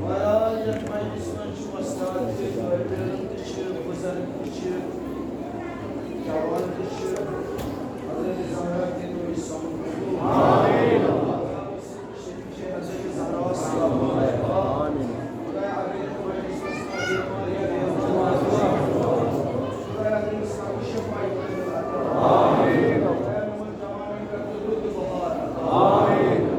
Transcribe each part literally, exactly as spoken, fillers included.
وَلَا یَتھ مَجلِسَس مَنٛز چھِ وۄستاد تہِ، طٲلبہِ علم تہِ چھِ، بُزَرگ تہِ چھِ، جوان تہِ چھِ۔ حضرت زہرا کہِ نوٗرِ سَمُن قبوٗل۔ آمین۔ شریف چھِ حضرت زہرا سَلام۔ آمین۔ خدایا، اگر یَتھ مَجلِسَس مَنٛز بیمار یا بیمار آسہِ، خدایا، تٔمِس کَر شِفا۔ آمین۔ خدایا، یِمَن جوانَن کَر ژٕ رُت بَہار۔ آمین۔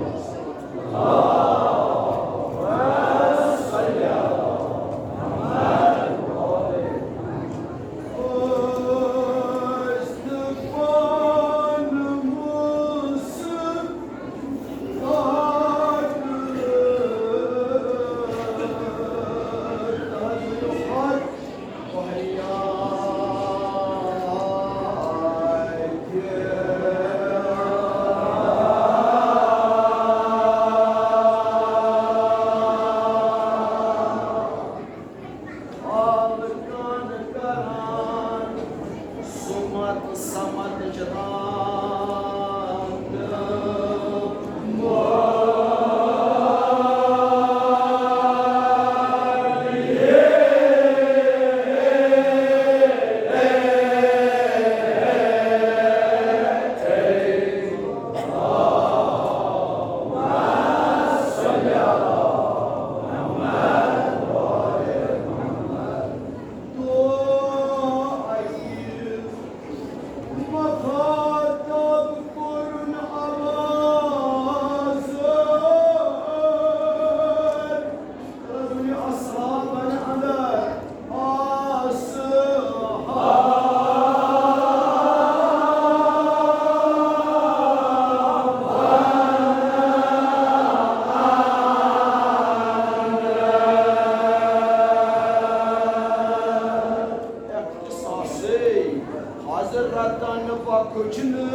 حضرتن بخشنس۔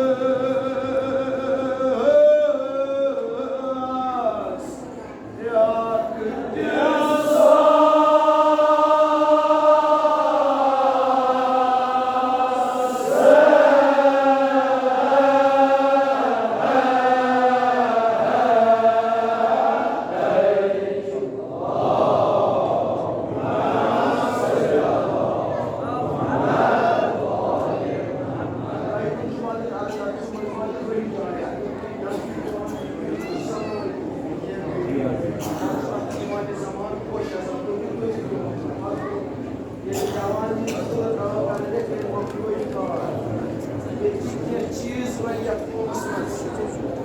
چیز وۄنۍ یَتھ قومَس منٛز،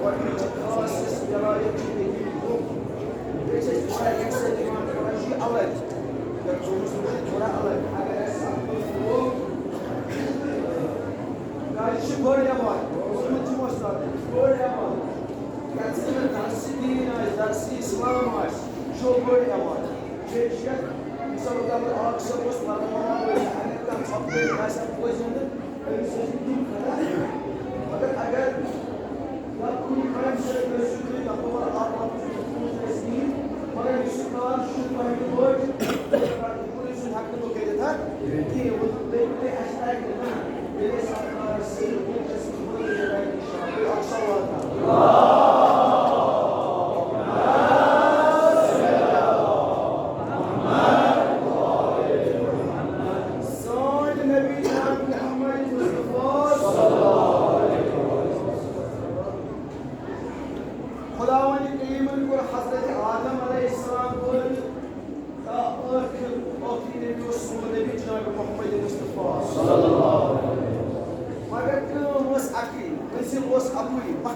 گۄڈٕنِچ خاص یۄس وِلایت چھِ، ییٚتہِ چھِ لُکھ، بیٚیہِ چھِ أسۍ تھوڑا یَکسَر یِوان، تھوڑا چھُ یہِ الگ، یَتھ قومَس منٛز چھُ تھوڑا الگ۔ اگر اَسہِ اَتھ منٛز لوگ، کیٛازِ یہِ چھِ بٔڑ عبادت، ووٚنمُت چھُ وۄستادَن، بٔڑ عبادت۔ یَتھ زَن درسِ دیٖن آسہِ، درسِ اِسلام آسہِ، یہِ چھُ بٔڑ عبادت۔ بیٚیہِ چھِ یَتھ، مثال، اگر اَکھ صٲب اوس پَرناوان، اگر کانٛہہ ژھۄپہٕ کٔرِتھ آسہِ ہا بوزِ ہُنٛد، أمِس ٲسۍ نہٕ تِم کَران۔ مگر اگر یا کُنہِ کامہِ سۭتۍ ٲسِو تُہۍ دَپان، وَلہٕ اَتھ وَقتَس منٛز چھُنہٕ اَسہِ کِہیٖنۍ، مگر یُس یہِ کار چھُ، تۄہہِ تہِ وٲتۍ، تُہۍ سُنٛد ہٮ۪کہٕ نہٕ بہٕ کٔرِتھ، ہا؟ کِہیٖنۍ، وۄنۍ تُہۍ، تُہۍ اَسہِ تَگہِ نہٕ کانٛہہ۔ ییٚلہِ أسۍ اَتھ کارَس سۭتۍ وٕنکٮ۪س وٲتۍ، تُہۍ اَکھ سوال کَرو۔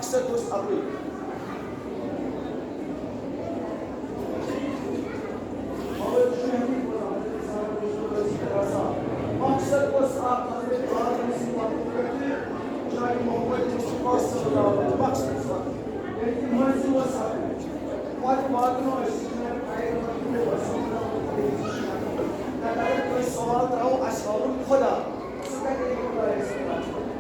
مقصد اوس اَکُے۔ مقصد اوس اَکھ، حضرت آدم سٕنٛدِ وقتہٕ پٮ۪ٹھٕ جناب محمد مصطفیٰ صلی اللہ علیہ وسلم۔ مقصد اوس اَکھ۔ یعنی کہِ منزل اوس اَکُے۔ پتہٕ واتنو أسۍ جناب پیغمبر محمد صلی اللہ علیہ وسلم۔ اگر کٲنٛسہِ سوال ترٛاوو، اَسہِ ہاوُن خدا، سُہ کَتہِ ہیٚکہِ خدایَس سۭتۍ کَتھ کٔرِتھ؟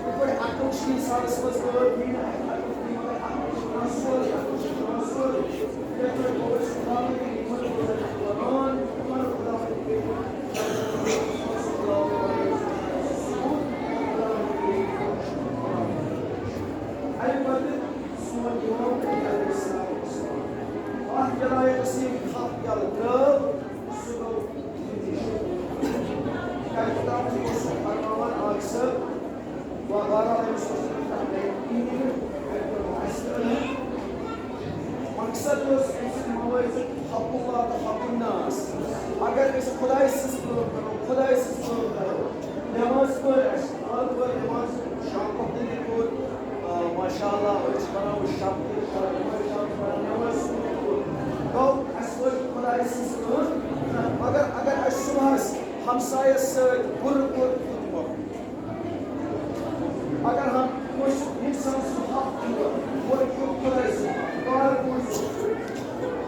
یِتھ پٲٹھۍ عقل چھِ اِنسانَس منٛز غٲب، یی نہٕ اَتھِ عقل کِہیٖنۍ، مگر عقل چھِ وَنان سورُے، عقل چھِ وَنان سورُے۔ یِتھ پٲٹھۍ گوٚو اَسہِ خۄداوندِ حکمت روزان چھِ وَنان، یِمَن خۄداوندِ حکمت اَمہِ پَتہٕ سون اِمام علی علیہ السلام اوس۔ اَتھ کِلایَس ییٚمۍ تھپھ یَلہٕ ترٛٲو، سُہ گوٚو کیٛازِ تَتھ اوس سُہ فرماوان اکھ سُہ، وَ-، بہرحال أمِس اوس نہٕ کانٛہہ کِہیٖنۍ، أمۍ کوٚر اَسہِ کٲم۔ مقصد اوس أمۍ سٕنٛدۍ مٲلۍ حق اللہ تہٕ حق الناس۔ اگر أسۍ خۄداے سٕنٛز کٲم کَرو، خۄداے سٕنٛز کٲم کَرو، نٮ۪ماز پٔر اَسہِ، راتھ پٔر نٮ۪ماز، شام پَتہٕ تہِ کوٚر، آ، ماشاء اللہ، أسۍ چھِ پَران وۄنۍ شب تہِ، شب، شب پَران نٮ۪ماز، گوٚو اَسہِ لٔج خۄداے سٕنٛز کٲم۔ مگر اگر اَسہِ صُبحَس ہمسایَس سۭتۍ بُرٕ کوٚر، تیُتھ مۄکھ۔ اگر ہم کٲنٛسہِ اِنسان سُنٛد حق چھُ، گۄڈٕ چھُ خۄداے سُنٛد حق، کار کُن چھُ۔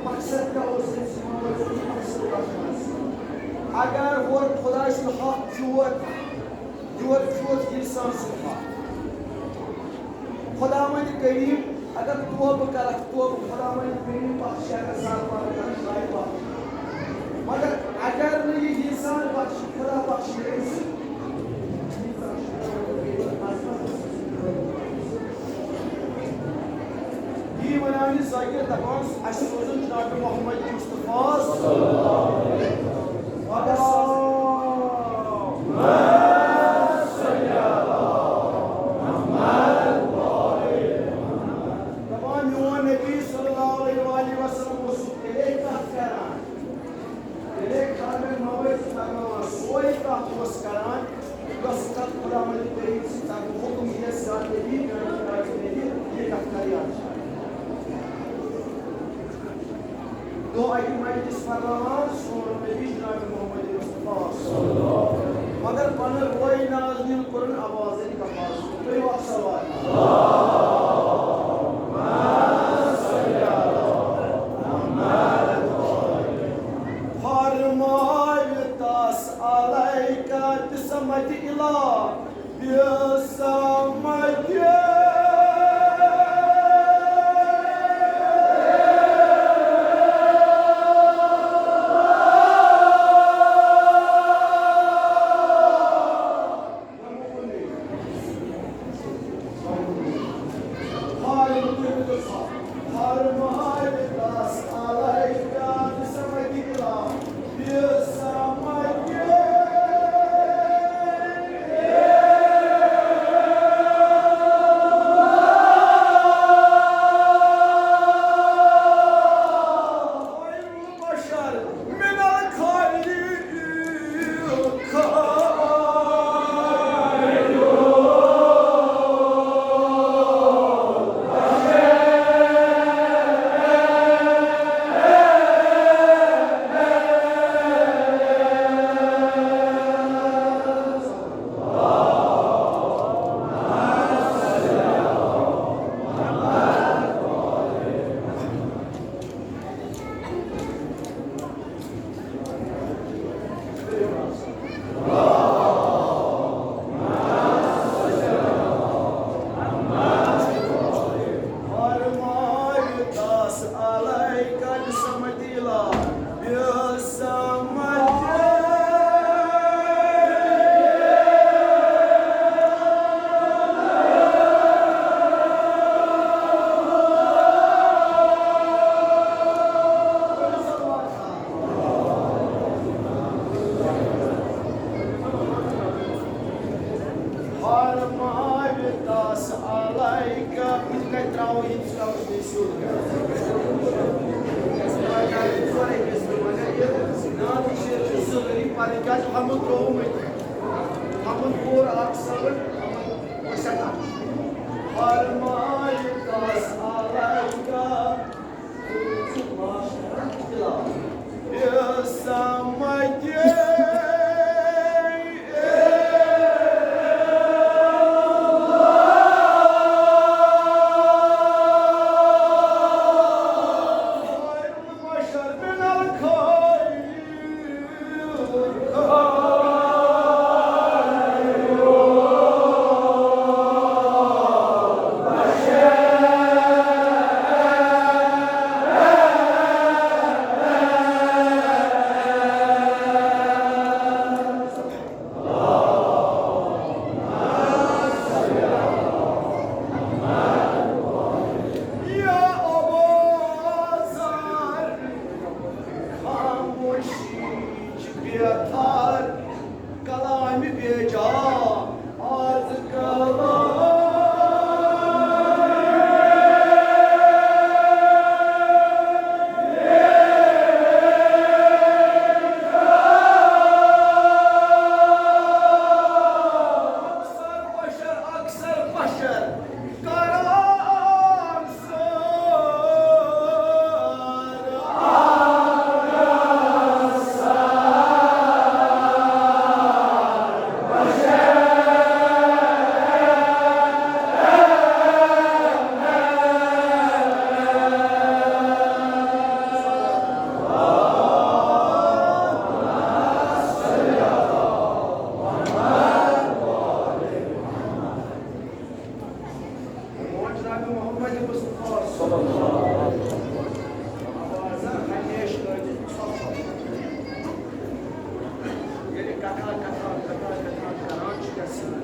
مقصد کیٛاہ اوس أمۍ سٕنٛدِ مٲلۍ سٕنٛدِ مقصد کَتھ منٛز؟ اگر ہورٕ خۄداے سُنٛد حق کھیوٚوت، یورٕ کھیوٚوت اِنسان سُنٛد حق۔ خۄداوندِ کریٖم، اگر توبہٕ کرکھ، توبہٕ خۄداوندِ کریٖم بخشہِ، اگر سر پرٕ کرکھ، شاید بخشہِ۔ مگر اگر نہٕ یہِ اِنسان بخشہِ، خۄدا بخشہِ أمِس۔ یی ونان یہِ ذاکر دپان، اَسہِ سوزُن جناب محمد مصطفیٰ صلی اللہ علیہ وسلم۔ دپان میون نبی صلی اللہ علیہ وآلہ وسلم اوس تیٚلے کتھ کران، تیٚلے خانہ نوٲژ فرماوان، سۄے کتھ اوس کران، یۄس کتھ خداوند کریم سٕنٛدِ طرفہٕ حکم یِیَس زیادٕ نبی، میانہِ خدایہِ نبی، یہِ کتھ کرِ یاد۔ دۄہ اَکہِ مجلس فرماوان سون نبی جناب محمد مصطفیٰ۔ مگر پنُن روے نازنین کوٚرُن آوازے کپاس۔ تُہۍ وَسَلام۔ فرماوِ تس علیکہ بسمت الہ۔ فرماوِ تس علیکہ، بہٕ تہِ کتہِ ترٛاوو یہِ، ژٕ ترٛاوُس بیٚیہِ سیوٚد۔ مگر یہِ نعت شریف چھُ ضروٗری پرٕنۍ، کیٛازِ ہمُن ترٛوومُت۔ ہمُن پوٚر اکھ سبق، ہمُن پوٚر سٮ۪ٹھاہ۔ فرماوِ چھِ بیتھار کلامہِ بیجا آز کلام۔ اکثر بشر، اکثر بشر کران سر۔ جناب محمد مصطفیٰ صلی اللہ علیہ وسلم آوازن ہمیشہ لٲگِتھ ژھۄپہٕ ژھۄپہٕ۔ ییٚلہِ کتھا، کتھا، کتھا، کتھا کران چھِ گژھان،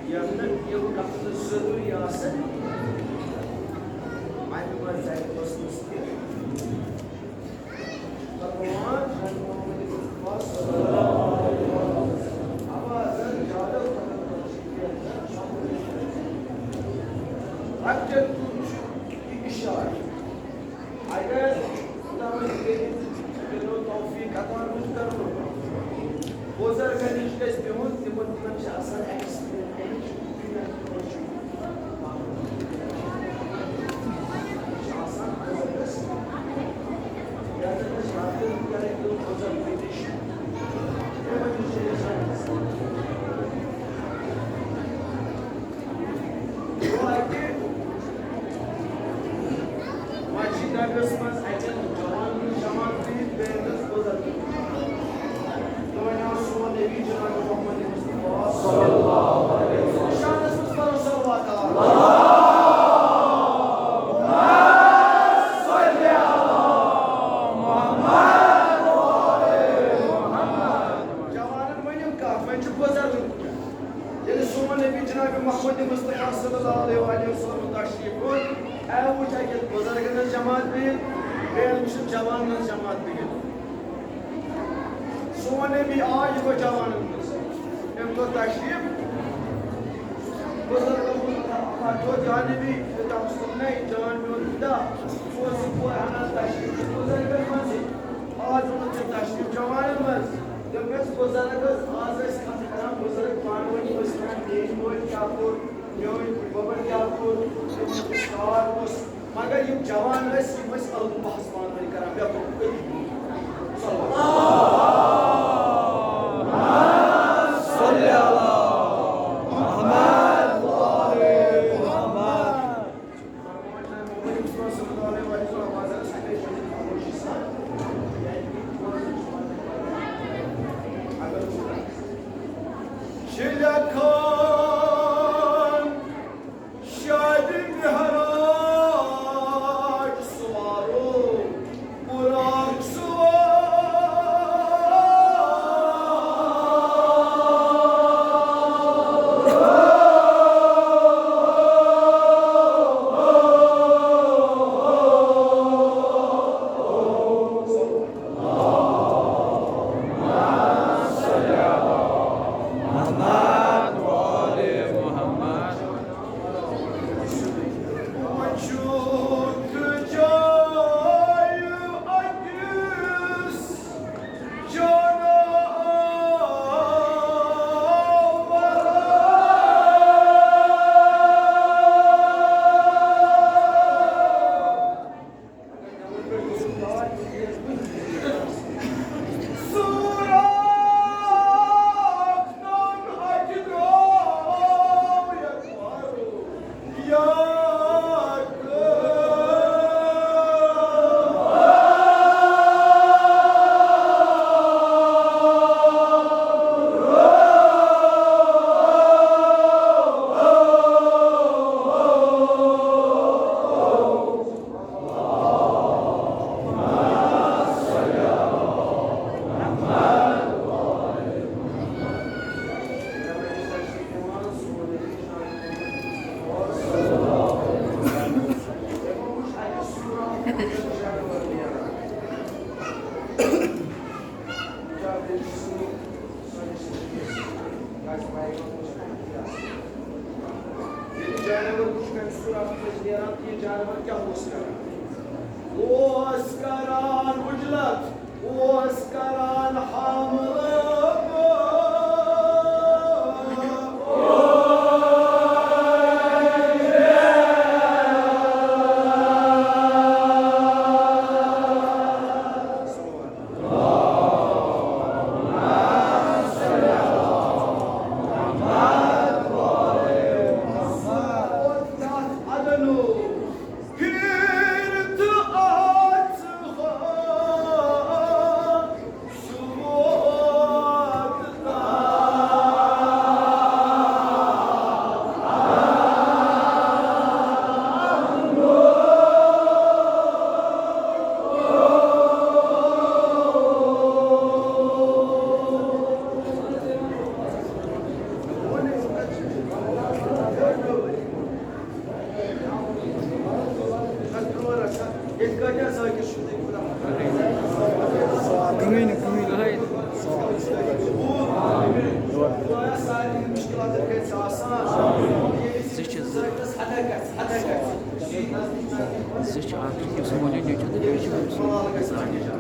ییٚمہِ نہٕ یِم کتھٕ ضروٗری آسن، اَمہِ منٛز ژَلہِ ٲسمٕژ تہِ۔ بُزرگن نِش گژھِ بِہُن، تِمن، تِمن چھِ آسان ایکسپیرینس۔ مسجد نبیس منٛز اَتٮ۪ن جوان جماعت بِہِتھ، بیٚیہِ حظ بُزرگ۔ تِمن اوس سون نبی جناب محمد مصطفیٰ صلی اللہ علیہ وسلم۔ شانس منٛز پرو صلوات۔ اللہم صل علی محمد و آل محمد۔ جوانن ؤنِو کتھ، وۄنۍ چھُ بُزرگ۔ ییٚلہِ سون نبی جناب محمد مصطفیٰ صلی اللہ علیہ وآلہ وسلم تشریف اوٚن، اے وٕچھ اَتہِ بُزرگن ہٕنٛز جماعت بِہِتھ، بیٚیہِ چھِ جوانن ہٕنٛز جماعت بِہِتھ۔ سون نبی آو، یہِ گوٚو جوانن منٛز۔ أمۍ کوٚر تشریف۔ بُزرگن ووٚن، "اللہ، اللہ چھُ جان نبی، یوٚتام سُہ نَے جان میون خدا، سُہ اوس یہِ پورٕ اَنان تشریف بُزرگن منٛزٕے۔ آز اوٚنُتھ ژےٚ تشریف جوانن منٛز۔" دوٚپمَس، بُزرگ حظ، آز ٲسۍ کَتھ کران، بُزرگ پانہٕ ؤنۍ ٲسۍ کران، میٛٲنۍ مٲلۍ کیٛاہ کوٚر، میٛٲنۍ بُڈبَبَن کیٛاہ کوٚر، تِمَن کُس کار اوس۔ مگر یِم جوان ٲسۍ، یِم ٲسۍ الگو بحث پانہٕ ؤنۍ کران، مےٚ کوٚر أتی۔ صلی اللہ۔ چھِ لیکھان شادِ مہراج سوارو، براق یہِ جانور کیٛاہ اوس کران؟ اوس کران اُجلت، اوس کران حملہٕ۔ کٕہٕنۍ نہٕ، کٕہٕنۍ نہٕ۔ زٕ چھِ، زٕ۔ زٕ چھِ، اَکھ چھُ أمۍ سُنٛد مولوی نیٚچوٗ تہٕ بیٚیہِ چھُ أمۍ سُنٛد۔